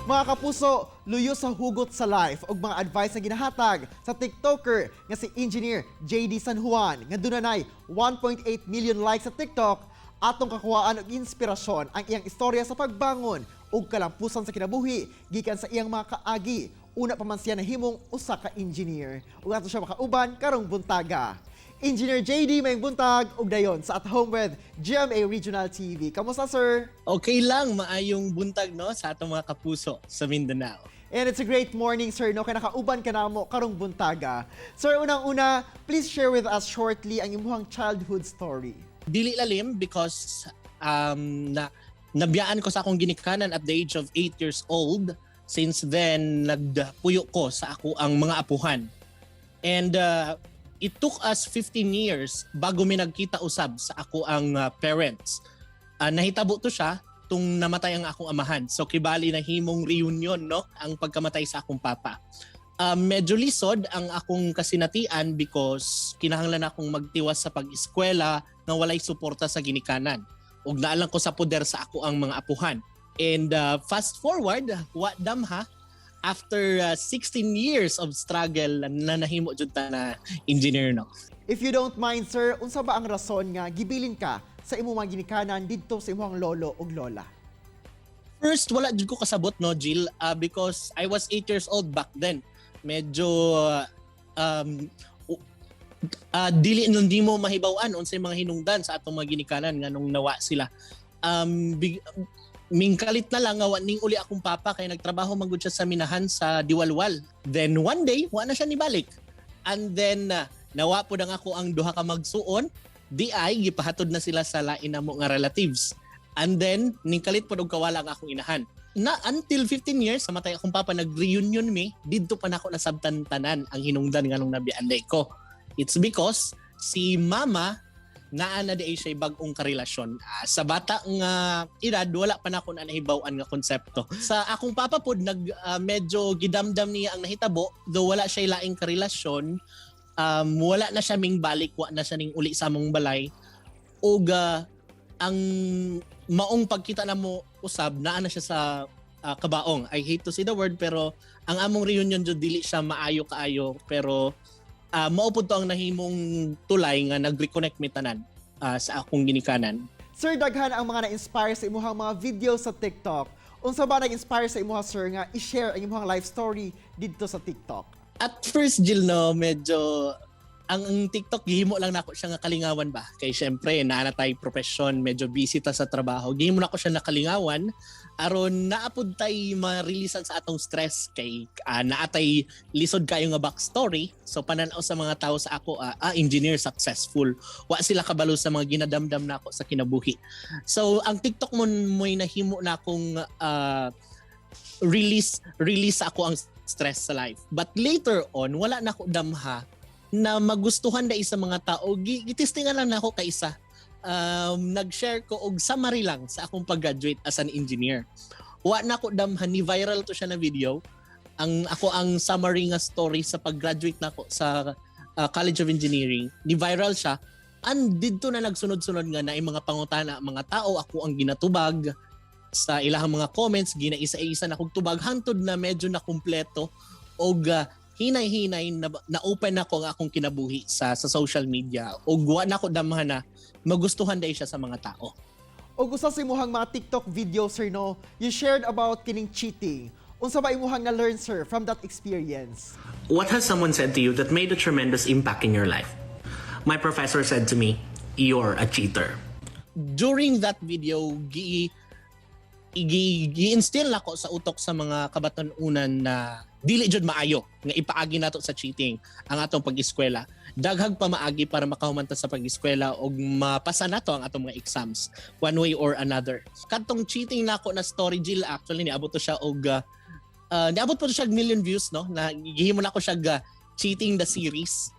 Mga kapuso, luyo sa hugot sa life ug mga advice na ginahatag sa TikToker nga si Engineer JD San Juan nga dunay 1.8 million likes sa TikTok, atong kakuhaan og inspirasyon ang iyang istorya sa pagbangon ug kalampusan sa kinabuhi gikan sa iyang mga kaagi una pa man siya nahimong usa ka engineer. Ug ato siya makauban karong buntaga. Engineer JD, maayong buntag ug dayon sa At Home with GMA Regional TV. Kamusta, sir? Okay lang, maayong buntag, no, sa atong mga kapuso sa Mindanao. And it's a great morning, sir, no? Kay nakauban ka namo karong buntaga. Sir, unang-una, please share with us shortly ang imuhang childhood story. Dili lalim because na nabiyaan ko sa akong ginikanan at the age of 8 years old. Since then, nagpuyo ko sa ako ang mga apuhan. And it took us 15 years bago mi nagkita usab sa ako ang parents. Nahitabo to siya tung namatay ang akong amahan. So kibali na himong reunion, no, ang pagkamatay sa akong papa. Medyo lisod ang akong kasinatian because kinahanglan akong magtiwas sa pag-eskwela nga walay suporta sa ginikanan. Ug naalang ko sa poder sa ako ang mga apuhan. And fast forward, wa damha, after 16 years of struggle na nahimo jud ta na engineer, no. If you don't mind, sir, unsa ba ang rason nga gibilin ka sa imong mga ginikanan didto sa imong lolo ug lola? First, wala jud ko kasabot, no, Jill, because I was 8 years old back then. Medyo dili nun di mo mahibaw-an unsay mga hinungdan sa atong mga ginikanan nganong nawa sila. Mingkalit na lang nga wa ning uli akong papa kay nagtrabaho man gud siya sa minahan sa Diwalwal. Then one day, wa na siya nibalik. And then nawa pud ang ako ang duha ka magsuon, di ay gipahatod na sila sa lain namo nga relatives. And then ningkalit pud og kawala ang akong inahan. Na until 15 years namatay akong papa, nag-reunion mi didto pa nako nasabtan tanan ang hinungdan nganong nabiyaan ko. It's because si mama naa na di ay siya bag-ong karelasyon. Sa bata nga edad, wala pa nako na nahibaw-an nga konsepto. Sa akong papa pod, nag medyo gidamdam niya ang nahitabo, though wala siya laing karelasyon, wala na siya ming balik, wa na siya ning uli sa among balay. Ug ang maong pagkita namo usab, naa na siya sa kabaong. I hate to say the word, pero ang among reunion jud dili siya maayo kaayo, pero mao pud to ang nahimong tulay nga nag-reconnect mi tanan sa akong ginikanan. Sir, daghan ang mga na-inspire sa imuhang mga video sa TikTok. Unsa ba nag-inspire sa imuha, sir, nga i-share ang imuhang life story didto sa TikTok? At first, Jill, no, medyo ang TikTok gihimo lang nako siya nga kalingawan ba. Kay syempre naa na tay profession, medyo busy ta sa trabaho. Gihimo nako siya na kalingawan aron naa pud tay ma-releasean sa atong stress kay naa tay lisod kayo nga backstory. So pananaw sa mga tao sa ako, engineer, successful. Wa sila kabalo sa mga ginadamdam nako sa kinabuhi. So ang TikTok mo mo'y nahimo na akong release release ako ang stress sa life. But later on, wala na ako damha na magustuhan na sa mga tao. Gitestingan lang nako kaysa. Nag-share ko og summary lang sa akong pag-graduate as an engineer. Wa na ko damhan ni viral to siya na video. Ang ako ang summary nga story sa pag-graduate nako sa College of Engineering. Ni viral siya. And didto na nagsunod-sunod nga na mga pangutana mga tao, ako ang ginatubag sa ilahang mga comments, ginaisa-isa na kog tubag hangtod na medyo na kumpleto og hinay-hinay na, na open ako ang akong kinabuhi sa social media ug wa na ko damhan na magustuhan dai siya sa mga tao. Og usa sa imuhang mga TikTok video, sir, no, you shared about kining cheating. Unsa ba imuhang na-learn, sir, from that experience? What has someone said to you that made a tremendous impact in your life? My professor said to me, "You're a cheater." During that video, gi gi gi-instill nako sa utok sa mga kabatan-unan na dili jud maayo nga ipaagi nato sa cheating ang atong pag-eskwela. Daghag pa maagi para makahuman ta sa pag-eskwela og mapasa nato ang atong mga exams one way or another. Kadtong cheating nako na story, Jill, actually niabot to siya og niabot po to siya og million views, no, na gihimo nako siya cheating the series.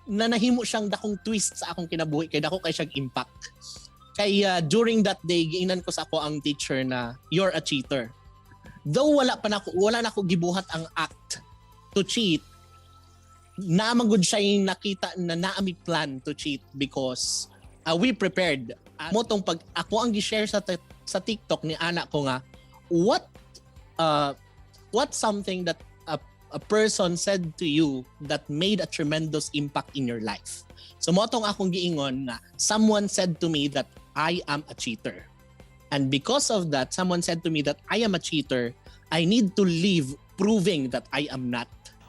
Na nahimo siyang dakong twist sa akong kinabuhi kay dako kay siyang impact. Kay during that day, giingnan ko sa ako ang teacher na, "You're a cheater." Though wala na ako gibuhat ang act to cheat, naa man gud siya yung nakita na naa mi plan to cheat because we prepared. Mao tong pag ako ang gi-share sa TikTok ni anak ko nga what What's something that a person said to you that made a tremendous impact in your life? So mao tong akong giingon nga someone said to me that I am a cheater. And because of that, someone said to me that I am a cheater, I need to live proving that I am not.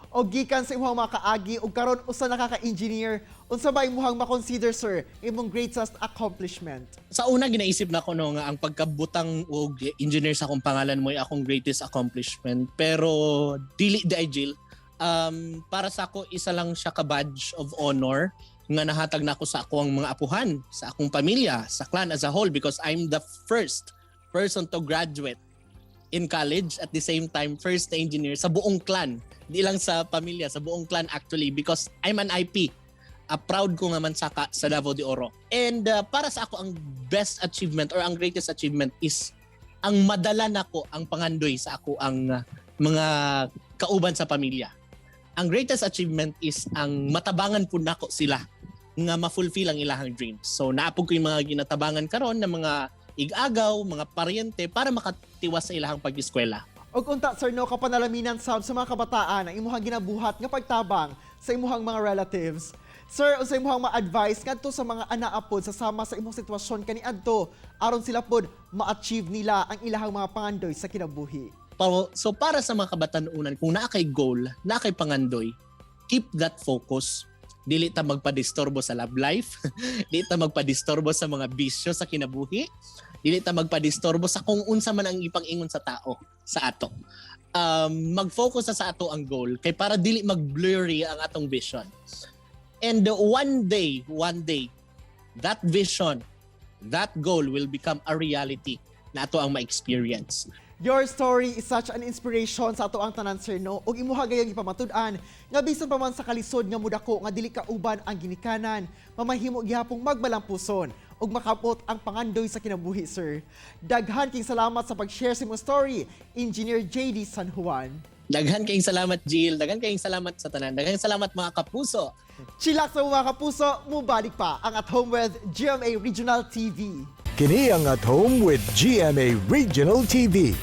O gikan sa imong mga kaagi ug karon usa na ka ka-engineer, unsa ba imong ma-consider, sir, imong greatest accomplishment? Sa una, ginaisip na ko, no, nga ang pagkabutang og engineer sa akong pangalan mo ay akong greatest accomplishment, pero dili diay, Jill. Para sa ako, isa lang siya ka badge of honor nga nahatag nako sa akong mga apuhan, sa akong pamilya, sa clan as a whole, because I'm the first person to graduate in college, at the same time first na engineer sa buong clan, di lang sa pamilya, sa buong clan actually, because I'm an IP, proud ko nga mansaka sa Davao de Oro. And para sa ako, ang best achievement or ang greatest achievement is ang madala nako ang pangandoy sa ako ang mga kauban sa pamilya. Ang greatest achievement is ang matabangan pud nako sila nga ma-fulfill ang ilahang dreams. So naa pud ko yung mga ginatabangan karon ng mga igagaw, mga paryente para makatiwas sa ilahang pag-eskwela. Og unta, sir, no, kapanalaminan sab sa mga kabataan ang imuhang ginabuhat nga pagtabang sa imuhang mga relatives. Sir, unsa imuhang ma-advise ngadto sa mga anaa pod sa sama sa imong sitwasyon kaniadto aron sila pod ma-achieve nila ang ilahang mga pangandoy sa kinabuhi? So para sa mga kabatanunan, kung naa kay goal, naa kay pangandoy, keep that focus. Dili ta magpadisturbo sa love life, dili ta magpadisturbo sa mga bisyo sa kinabuhi, dili ta magpadisturbo sa kung unsa man ang ipang-ingon sa tao sa ato. Mag-focus sa ato ang goal kay para dili mag-blurry ang atong vision. And one day, that vision, that goal will become a reality na ato ang ma-experience. Your story is such an inspiration sa ato ang tanan, sir, no, ug imuha gayong ipamatud-an nga bisan pa man sa kalisod nga mudako nga dili kauban ang ginikanan, mamahimo gihapong magmalampuson ug makabot ang pangandoy sa kinabuhi, sir. Daghan king salamat sa pag-share sa imong story, Engineer JD San Juan. Daghan kayong salamat, Jill. Daghan kayong salamat sa tanan. Daghan salamat, mga kapuso. Chillax sa mga kapuso, mubalik pa ang At Home with GMA Regional TV. Kini ang At Home with GMA Regional TV.